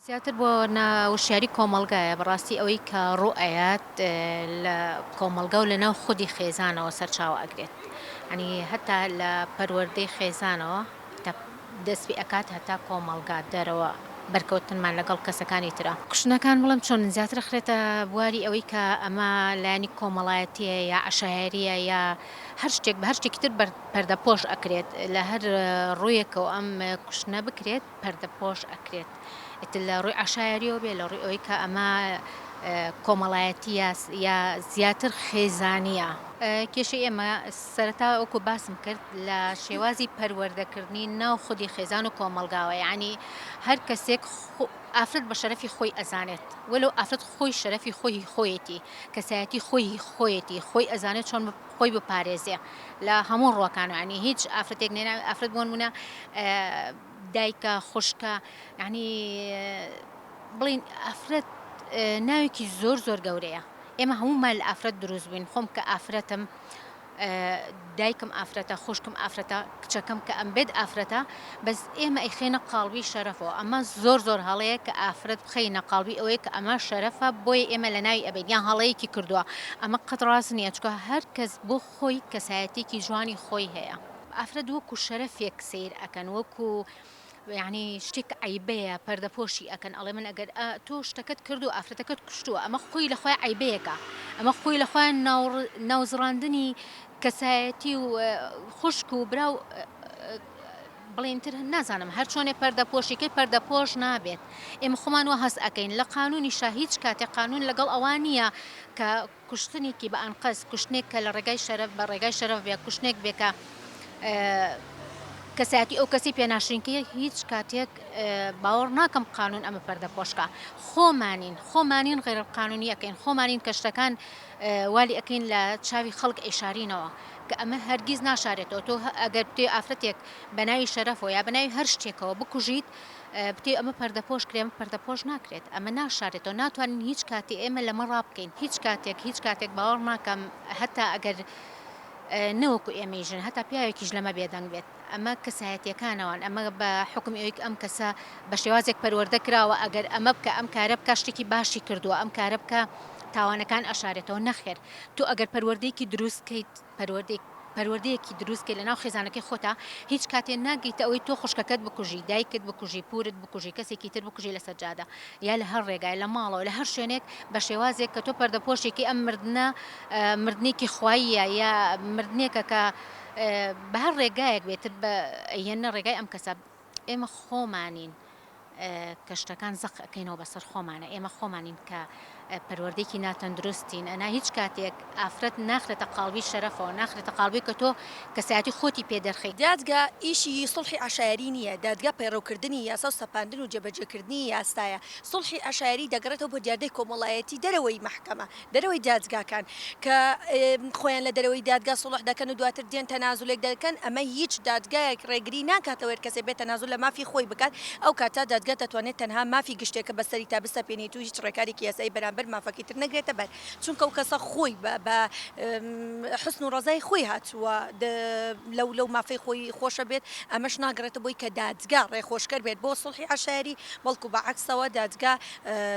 زیاتر بۆ ناوشیاری کۆمەڵگایە بەڕاستی ئەوەی کە ڕوو ئەیات لە کۆمەڵگا و لەناو خودی خێزانەوە سەرچاوە ئەگرێت یانی هەتا لە پەروەردەی خێزانەوە تا دەست پێ ئەکات هەتا کۆمەڵگا دەرەوە بەرکەوتنمان لەگەڵ کەسەکانی ترا. کوشتنەکان بڵێم چۆن زیاتر ئەخرێتە بواری ئەوەی کە ئەمە لایەنی کۆمەڵایەتیە یا عەشایەریە یا هەر شتێک بە هەر شتێکی تر پەردەپۆش ئەکرێت لە هەر ڕوویەکەوە ئەم کوشتنە بکرێت پەردەپۆش ئەکرێت ئیتر لە ڕووی عەشایەریەوە بێ لە ڕووی ئەوەی کە ئەمە کۆمەڵایەتیە یا زیاتر خێزانیە. کێشەی ئێمە سەرەتا وەکو باسم کرد لە شێوازی پەروەردەکردنی ناو خودی خێزان و کۆمەڵگاوە یانی هەر کەسێک ئافرەت بە شەرەفی خۆی ئەزانێت وەلو ئافرەت خۆی شەرەفی خۆی خۆیەتی کەسایەتی خۆی خۆیەتی خۆی ئەزانێت چۆن خۆی بپارێزێ لە هەموو ڕوەکانەوە یانی هیچ ئافرەتێک نێ ئافرەت بۆ نمونە دایکە خوشکە یانی بڵین ئافرەت ناوێکی زۆر زۆر گەورەیە ئێمە هەموومان لە ئافرەت دروست بووین خۆم کە ئافرەتم دایکم ئافرەتە خوشکم ئافرەتە کچەکەم کە ئەم بێت ئافرەتە بەس ئێمە ئەیخەینە قاڵبی شەرەفەوە ئەمە زۆر زۆر هەڵەیە کە ئافرەت بخەینە قاڵبی ئەوەیە کە ئەمە شەرەفە بۆیە ئێمە لەناوی ئەبەین یان هەڵەیەکی کردووە ئەمە قەت ڕاست نییە چونکە هەر کەس بۆ خۆی کەسایەتیەکی جوانی خۆی هەیە. ئافرەت وەکو شەرەفێک سەیر ئەکەن وەکو یانی شتێک عەیبەیە پەردەپۆشی ئەکەن ئەڵێ من ئەگەر تۆ شتەکەت کردو ئافرەتەکەت کوشتووە ئەمە خۆی لە خۆی عەیبەیەکە ئەمە خۆی لە خۆیان ناوزڕاندنی کەسایەتی و خوشک و برا و بڵێن تر نازانم هەر چۆنێ پەردەپۆشیکەی پەردەپۆش نابێت ئێمە خۆمان وا هەست ئەکەین لە قانونیشا هیچ کاتێک قانون لەگەڵ ئەوە نییە کە کوشتنێکی بە ئەنقەست، کوشتنێک کە لە ڕێگای شەرەف بە ڕێگای شەرەف بێ، کوشتنێک بێ کە کەسایەتی ئەو کەسی پێ ناشرین کەی، هیچ کاتێک باوەڕ ناکەم قانون ئەمە پەردەپۆش کا. خۆمانین، خۆمانین غەیرە قانونی ئەکەین، خۆمانین کە شتەکان والی ئەکەین لە چاوی خەڵک ئەیشارینەوە کە ئەمە هەرگیز ناشارێتەوە. تۆ ئەگەر بتەوێ ئافرەتێک بە ناوی شەرەفەوە یا بە ناوی هەر شتێکەوە بکوژیت، بتەوێ ئەمە پەردەپۆش کرێ، ئەمە پەردەپۆش ناکرێت، ئەمە ناشارێتەوە، ناتوانین هیچ کاتێ ئێمە لەمە ڕابکەین، هیچ کاتێک، هیچ کاتێک باوەڕ ناکەم هەتا ئەگەر نەوەکو ئێمەی ژن، هەتا پیاوێکیش لەمە بێدەنگ بێت، ئەمە کەسایەتیەکانەوەن، ئەمە بە حوکمی ئەوەی کە ئەم کەسە بە شێوازێک پەروەردە کراوە، ئەگەر ئەمە بکا، ئەم کارە بکا شتێکی باشی کردووە، ئەم کارە بکا تاوانەکان ئەشارێتەوە، نەخێر تۆ ئەگەر پەروەردەیەکی دروست کەیت، پەروەردەی پەروەردەیەکی دروست کەی لەناو خێزانەکەی خۆتا هیچ کاتێ ناگەیتە ئەوەی تۆ خوشکەکەت بکوژی دایکت بکوژی پورت بکوژی کەسێکی تر بکوژی لەسەر جادە یا لە هەر ڕێگای لە ماڵەوە لە هەر شوێنێک بە شێوازێک کە تۆ پەردەپۆشێکی ئەم مردنە مردنێکی خواییە یا مردنێکە کە بە هەر ڕێگایەک بێت بە ئەیهێننە ڕێگای ئەم کەسە ئێمە خۆمانین کە شتەکان زەق ئەکەینەوە بەسەر خۆمانە، ئێمە خۆمانین کە پەروەردەیەکی ناتەندروستین، ئەنا هیچ کاتێک ئافرەت ناخرێتە قاڵبی شەرەفەوە، ناخرێتە قاڵبی کە تۆ کەسایەتی خۆتی پێ دەرخەی. دادگا ئیشی سوڵحی عەشایەری نییە، دادگا پەیڕەوکردنی یاسا و سەپاندن و جێبەجێکردنی یاسایە، سوڵحی عەشایەری دەگەڕێتەوە بۆ دیاردەی کۆمەڵایەتی دەرەوەی مەحکەمە، دەرەوەی دادگاکان کە خۆیان لە دەرەوەی دادگا سوڵح دەکەن و دواتر دێن تەنازولێک دەکەن، ئەمە هیچ دادگایەک ڕێگری ناکات لەوەی کەسێک بێت تەنازول لە مافی خۆی بکات، ئەو کاتە دادگا دەتوانێت تەنها مافی گشتێکە بەسەریتا بسەپێنیت و هیچ ڕێکارێکی یاسایی بەرامبەر مافەکەی تر نەگرێتە بەر، چونکە ئەو کەسە خۆی بە حوسن و ڕەزای خۆی هاتووە لەو لەو مافەی خۆی خۆشە بێت، ئەمەش ناگەڕێتە بۆی کە دادگا ڕێخۆشکەر بێت بۆ سوڵحی عەشایەری، بەڵکو بە عەکسەوە دادگا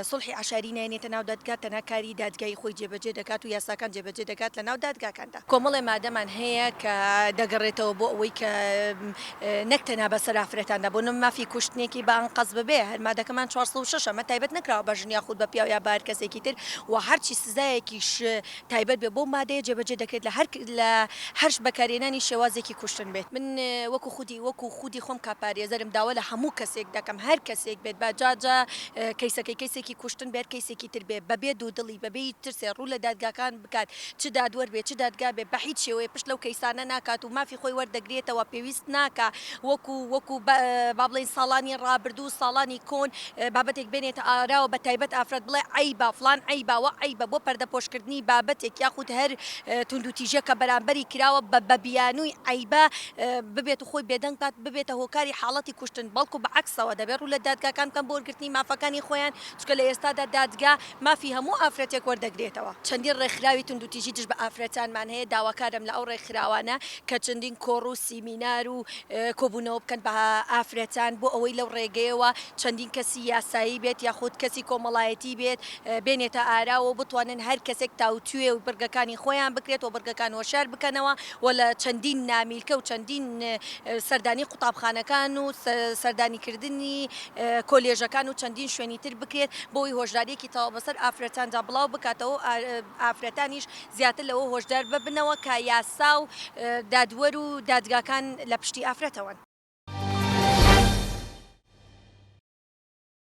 سوڵحی عەشایری ناینێتە ناو دادگا، تەنها کاری دادگایی خۆی جێبەجێ دەکات و یاساکان جێبەجێ دەکات لە ناو دادگاکاندا. کۆمەڵێ مادەمان هەیە کە دەگەڕێتەوە بۆ ئەوەی کە نەک تەنها بەسەر ئافرەتاندا، بۆ نمونە مافی کوشتنێکی بە ئەنقەست ببێ، هەر مادەکەمان 406 ئەمە تایبەت نەکراوە بە ژن یاخود بە پیاو یا بە هەر کەسێکی تر و هەرچی سزایەکیش تایبەت بێ بەو مادەیە جێبەجێ دەکرێت لە هەر لە هەر بەکارهێنانی شێوازێکی کوشتن بێت. من وەکو خودی وەکو خودی خۆم کا پارێزەرم داوا لە هەموو کەسێک دەکەم هەر کەسێک بێت با جا جا کەیسەکەی کەیسێکی کوشتن بێت کەیسێکی تر بێ بەبێ دوودڵی بەبێ هیچ ترسێ ڕوو لە دادگاکان بکات چ دادوەر بێ چ دادگا بێ بە هیچ شێوەیە پشت لەو کەیسانە ناکات و مافی خۆی وەردەگرێتەوە پێویست ناکا وەکو وەکو با بڵێین ساڵانی ڕابردوو ساڵانی کۆن بابەتێک بێنێتە ئاراوە بە تایبەت ئافرەت بڵێ عەیبە. فڵان عەیبە ئەوە عەیبە بۆ پەردەپۆشکردنی بابەتێک یاخود هەر توندوتیژیەک کە بەرامبەری کراوە بە بە بیانووی عەیبە ببێت و خۆی بێدەنگ بکات ببێتە هۆکاری حاڵەتی کوشتن بەڵکو بە عەکسەوە دەبێت ڕوو لە دادگاکان بکەن بۆ وەرگرتنی مافەکانی خۆیان چونکە لە ئێستادا دادگا مافی هەموو ئافرەتێک وەردەگرێتەوە. چەندین ڕێکخراوی توندوتیژی دژ بە ئافرەتانمان هەیە، داواکارم لە ئەو ڕێکخراوانە کە چەندین کۆڕ و سیمینار و کۆبوونەوە بکەن بە ئافرەتان بۆ ئەوەی لەو ڕێگەیەوە چەندین کەسی یاسایی بێت یاخود کەسی کۆمەڵایەتی بێت بێنێتە ئاراوە و بتوانن هەر کەسێک تاوتوێ و بڕگەکانی خۆیان بکرێت و بڕگەکان هۆشیار بکەنەوە و لە چەندین نامیلکە و چەندین سەردانی قوتابخانەکان و سەردانیکردنی کۆلێژەکان و چەندین شوێنی تر بکرێت بۆ ئەوەی هۆشدارییەکی تەواو بەسەر ئافرەتاندا بڵاو بکاتەوە و ئافرەتانیش زیاتر لەوە هۆشدار ببنەوە کە یاسا و دادوەر و دادگاکان لە پشتی ئافرەتەوەن.